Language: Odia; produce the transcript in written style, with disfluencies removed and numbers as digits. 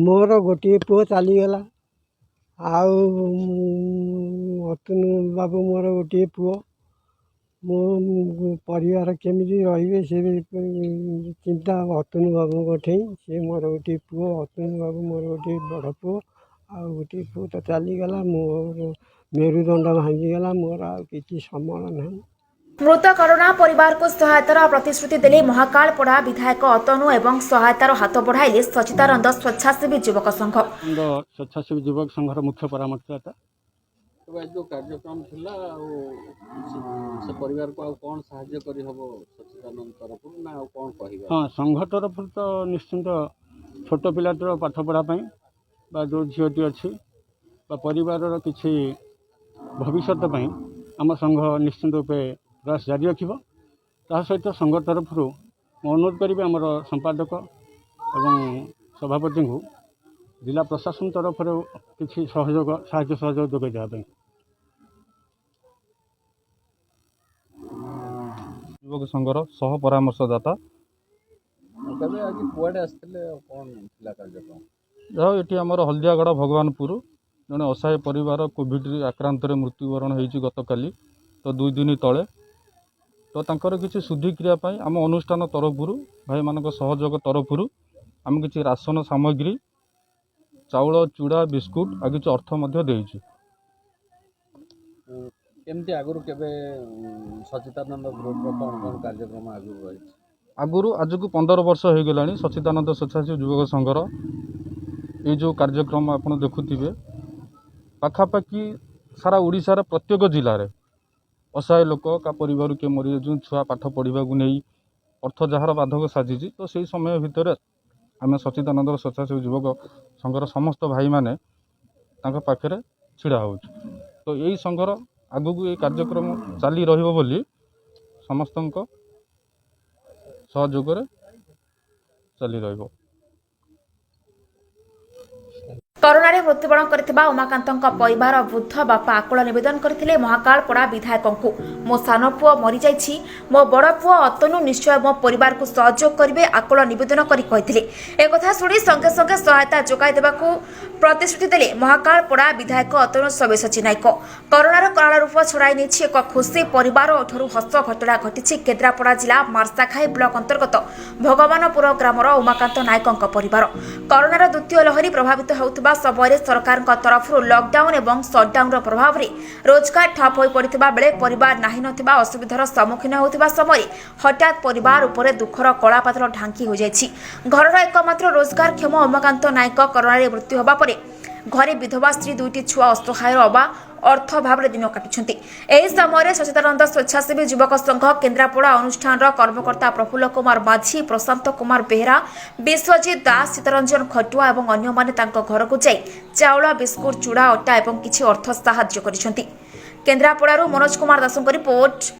ମୋର ଗୋଟିଏ ପୁଅ ଚାଲିଗଲା। ଆଉ ଅତନୁ ବାବୁ, ମୋର ଗୋଟିଏ ପୁଅ, ମୋ ପରିବାର କେମିତି ରହିବେ ସେ ଚିନ୍ତା ଅତନୁ ବାବୁଙ୍କ ଠେଇଁ। ସେ ମୋର ଗୋଟିଏ ପୁଅ ଅତନୁ ବାବୁ, ମୋର ଗୋଟିଏ ବଡ଼ ପୁଅ। ଆଉ ଗୋଟିଏ ପୁଅ ତ ଚାଲିଗଲା, ମୋର ମେରୁଦଣ୍ଡ ଭାଙ୍ଗିଗଲା, ମୋର ଆଉ କିଛି ସମ୍ବଳ ନାହିଁ। ମୃତ କରୋନା ପରିବାରକୁ ସହାୟତାର ପ୍ରତିଶ୍ରୁତି ଦେଲେ ମହାକାଳପଡ଼ା ବିଧାୟକ ଅତନୁ ଏବଂ ସହାୟତାର ହାତ ବଢ଼ାଇଲେ ସଚିଦାନନ୍ଦ ସ୍ୱେଚ୍ଛାସେବୀ ଯୁବକ ସଂଘ। ସ୍ୱେଚ୍ଛାସେବୀ ଯୁବକ ସଂଘର ମୁଖ୍ୟ ପରାମର୍ଶଦାତା। ତେବେ ଆଜି ଯେଉଁ କାର୍ଯ୍ୟକ୍ରମ ଥିଲା, ଆଉ ସେ ପରିବାରକୁ ଆଉ କ'ଣ ସାହାଯ୍ୟ କରିହେବ ସଚିଦାନନ୍ଦ ତରଫରୁ, ନା ଆଉ କ'ଣ କହିବେ? ହଁ, ସଂଘ ତରଫରୁ ତ ନିଶ୍ଚିନ୍ତ ଛୋଟ ପିଲାଟିର ପାଠପଢ଼ା ପାଇଁ ବା ଯେଉଁ ଝିଅଟି ଅଛି ବା ପରିବାରର କିଛି ଭବିଷ୍ୟତ ପାଇଁ ଆମ ସଂଘ ନିଶ୍ଚିନ୍ତ ରୂପେ ପ୍ରୟାସ ଜାରି ରଖିବ। ତା ସହିତ ସଂଘ ତରଫରୁ ମୁଁ ଅନୁରୋଧ କରିବି ଆମର ସମ୍ପାଦକ ଏବଂ ସଭାପତିଙ୍କୁ ଜିଲ୍ଲା ପ୍ରଶାସନ ତରଫରୁ କିଛି ସହଯୋଗ, ସାହାଯ୍ୟ ସହଯୋଗ ଯୋଗାଇ ଦେବା ପାଇଁ। ଯୁବକ ସଂଘର ସହ ପରାମର୍ଶଦାତା। ତେବେ ଆଜି କୁଆଡ଼େ ଆସିଥିଲେ ଆଉ କ'ଣ ଥିଲା କାର୍ଯ୍ୟକ୍ରମ? ଯାହା ଏଠି ଆମର ହଳଦିଆଗଡ଼ ଭଗବାନପୁର ଜଣେ ଅସହାୟ ପରିବାର କୋଭିଡ଼ରେ ଆକ୍ରାନ୍ତରେ ମୃତ୍ୟୁବରଣ ହେଇଛି ଗତକାଲି, ତ 2 ଦିନ ତଳେ। ତ ତାଙ୍କର କିଛି ଶୁଦ୍ଧିକ୍ରିୟା ପାଇଁ ଆମ ଅନୁଷ୍ଠାନ ତରଫରୁ, ଭାଇମାନଙ୍କ ସହଯୋଗ ତରଫରୁ ଆମେ କିଛି ରାସନ ସାମଗ୍ରୀ, ଚାଉଳ, ଚୁଡ଼ା, ବିସ୍କୁଟ ଆଉ କିଛି ଅର୍ଥ ମଧ୍ୟ ଦେଇଛୁ। କେମିତି ଆଗରୁ କେବେ ସଚିଦାନନ୍ଦ ଗ୍ରୁପର କ'ଣ କ'ଣ କାର୍ଯ୍ୟକ୍ରମ ଆଗରୁ ରହିଛି? ଆଗରୁ ଆଜକୁ 15 ବର୍ଷ ହୋଇଗଲାଣି ସଚିଦାନନ୍ଦ ସ୍ୱେଚ୍ଛାସେବୀ ଯୁବକ ସଂଘର ଏଇ ଯେଉଁ କାର୍ଯ୍ୟକ୍ରମ ଆପଣ ଦେଖୁଥିବେ, ପାଖାପାଖି ସାରା ଓଡ଼ିଶାର ପ୍ରତ୍ୟେକ ଜିଲ୍ଲାରେ ଅସହାୟ ଲୋକ, କା ପରିବାରରୁ କିଏ ମରିଯାଉଛନ୍ତି, ଛୁଆ ପାଠ ପଢ଼ିବାକୁ ନେଇ ଅର୍ଥ ଯାହାର ବାଧକ ସାଜିଛି, ତ ସେଇ ସମୟ ଭିତରେ ଆମେ ସଚିଦାନନ୍ଦର ସ୍ୱେଚ୍ଛାସେବୀ ଯୁବକ ସଂଘର ସମସ୍ତ ଭାଇମାନେ ତାଙ୍କ ପାଖରେ ଛିଡ଼ା ହେଉଛୁ। ତ ଏଇ ସଂଘର ଆଗକୁ ଏଇ କାର୍ଯ୍ୟକ୍ରମ ଚାଲି ରହିବ ବୋଲି ସମସ୍ତଙ୍କ ସହଯୋଗରେ ଚାଲି ରହିବ। କରୋନାରେ ମୃତ୍ୟୁବରଣ କରିଥିବା ଉମାକାନ୍ତଙ୍କ ପରିବାର ବୃଦ୍ଧ ବାପା ଆକୁଳ ନିବେଦନ କରିଥିଲେ ମହାକାଳପଡ଼ା ବିଧାୟକଙ୍କୁ। ମୋ ସାନ ପୁଅ ମରିଯାଇଛି, ମୋ ବଡ଼ ପୁଅ ଅତନୁ ନିଶ୍ଚୟ ମୋ ପରିବାରକୁ ସହଯୋଗ କରିବେ, ଆକୁଳ ନିବେଦନ କରି କହିଥିଲେ। ଏକଥା ଶୁଣି ସଙ୍ଗେ ସଙ୍ଗେ ସହାୟତା ଯୋଗାଇ ଦେବାକୁ ପ୍ରତିଶ୍ରୁତି ଦେଲେ ମହାକାଳପଡ଼ା ବିଧାୟକ ଅତନୁ ସବ୍ୟସାଚୀ ନାୟକ। କରୋନାର କରାଳ ରୂପ ଛଡ଼ାଇ ନେଇଛି ଏକ ଖୁସି ପରିବାର ଓଠରୁ ହସ। ଘଟଣା ଘଟିଛି କେନ୍ଦ୍ରାପଡ଼ା ଜିଲ୍ଲା ମାର୍ଶାଘାଇ ବ୍ଲକ ଅନ୍ତର୍ଗତ ଭଗବାନପୁର ଗ୍ରାମର ଉମାକାନ୍ତ ନାୟକଙ୍କ ପରିବାର। କରୋନାର ଦ୍ୱିତୀୟ ଲହରୀ ପ୍ରଭାବିତ ହେଉଥିବା ସମୟରେ ସରକାରଙ୍କ ତରଫରୁ ଲକଡାଉନ ଏବଂ ସଟ୍ଡାଉନର ପ୍ରଭାବରେ ରୋଜଗାର ଠପ୍ ହୋଇପଡ଼ିଥିବା ବେଳେ ପରିବାର ନାହିଁ ନଥିବା ଅସୁବିଧାର ସମ୍ମୁଖୀନ ହେଉଥିବା ସମୟରେ ହଠାତ୍ ପରିବାର ଉପରେ ଦୁଃଖର କଳାବାଦଲ ଢାଙ୍କି ହୋଇଯାଇଛି। ଘରର ଏକମାତ୍ର ରୋଜଗାରକ୍ଷମ ଉମାକାନ୍ତ ନାୟକ କରୋନାରେ ମୃତ୍ୟୁ ହେବା ପରେ ଘରେ ବିଧବା ସ୍ତ୍ରୀ, 2ଟି ଛୁଆ ଅସହାୟ ଅବା ଅର୍ଥ ଅଭାବରେ ଦିନ କାଟୁଛନ୍ତି। ଏହି ସମୟରେ ସଚିଦାନନ୍ଦ ସ୍ୱେଚ୍ଛାସେବୀ ଯୁବକ ସଂଘ କେନ୍ଦ୍ରାପଡ଼ା ଅନୁଷ୍ଠାନର କର୍ମକର୍ତ୍ତା ପ୍ରଫୁଲ୍ଲ କୁମାର ମାଝୀ, ପ୍ରଶାନ୍ତ କୁମାର ବେହେରା, ବିଶ୍ୱଜିତ ଦାସ, ଚିତ୍ତରଞ୍ଜନ ଖଟୁଆ ଏବଂ ଅନ୍ୟମାନେ ତାଙ୍କ ଘରକୁ ଯାଇ ଚାଉଳ, ବିସ୍କୁଟ, ଚୁଡ଼ା, ଅଟା ଏବଂ କିଛି ଅର୍ଥ ସାହାଯ୍ୟ କରିଛନ୍ତି। କେନ୍ଦ୍ରାପଡ଼ାରୁ ମନୋଜ କୁମାର ଦାସଙ୍କ ରିପୋର୍ଟ।